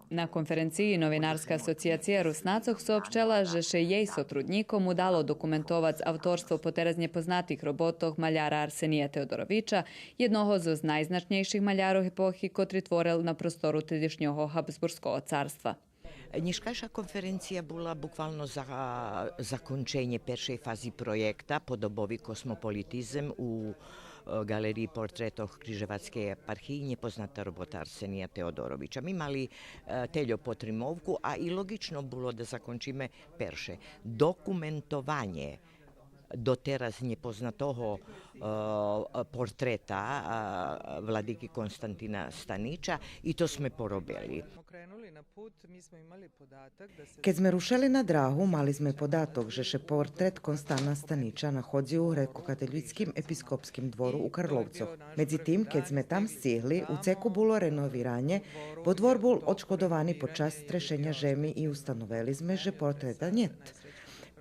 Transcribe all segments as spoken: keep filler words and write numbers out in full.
На конференциї Новинарска асоцияция Руснацох соопщела же ше єй сотруднїком удало документовац авторство потераз нєпознатих роботох маляра Арсения Теодоровича, єдного зоз найзначнєйших малярох епохи котри творел на простору тедишнього Габсбурзкого царства. Нїшкайша конференция була буквално за законченє першей фази проєкта Подобови космополитизем у, е, Ґалериї портретох Крижевацкей єпархиї, нєпозната робота Арсения Теодоровича. Ми мали, е, тельо потримовку, а и лоґично було да закончиме перше документованє дотераз нєпознатого, е, портрета, е, владики Константина Станича, и то зме поробели. Кед зме рушели на драгу, мали зме податок же ше портрет Констана Станича находзи у грекокатолїцким епископским двору у Карловцох. Медзитим, кед зме там сцигли, у цеку було реновиранє, бо двор бул одшкодовани под час трешеня жеми и установели зме же портрета нєт.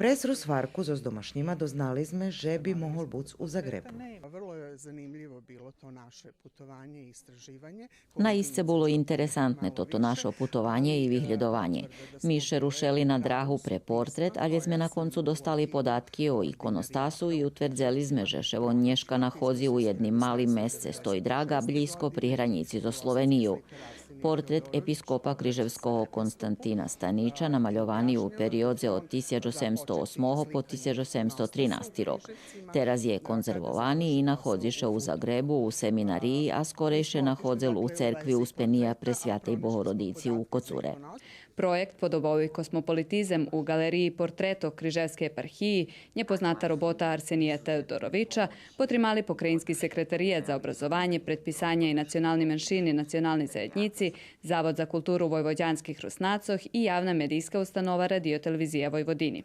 През розгварку зоз домашнїма дознали зме же би могол буц у Загребу. Vrlo je zanimljivo bilo to naše putovanje i istraživanje. Наисце було интересантне тото нашо путованє и виглєдованє. Ми ше рушели на драгу пре портрет, алє зме на концу достали податки о иконостасу и утвердзели зме же ше вон нєшка находзи у єдним малим месце з той драга, блїзко при гранїци зоз Словению. Портрет епископа крижевского Константина Станича намальовани у периодзе од тисяч осемсто осмого по тисяч осемсто тринасти рок. Тераз є конзервовани и находзи ше у Загребу, у семинариї, а скорей ше находзел у церкви Успения Пресвятей Богородици у Коцуре. Проєкт Подобови космополитизем у Ґалериї портретох Крижевскей єпархиї, нєпозната робота Арсения Теодоровича, потримали Покраїнски секретарият за образованє, предписаня и национални меншини, национални заєднїци, Завод за културу войводянских Руснацох и Явна медийска установа Радио-телевизия Войводини.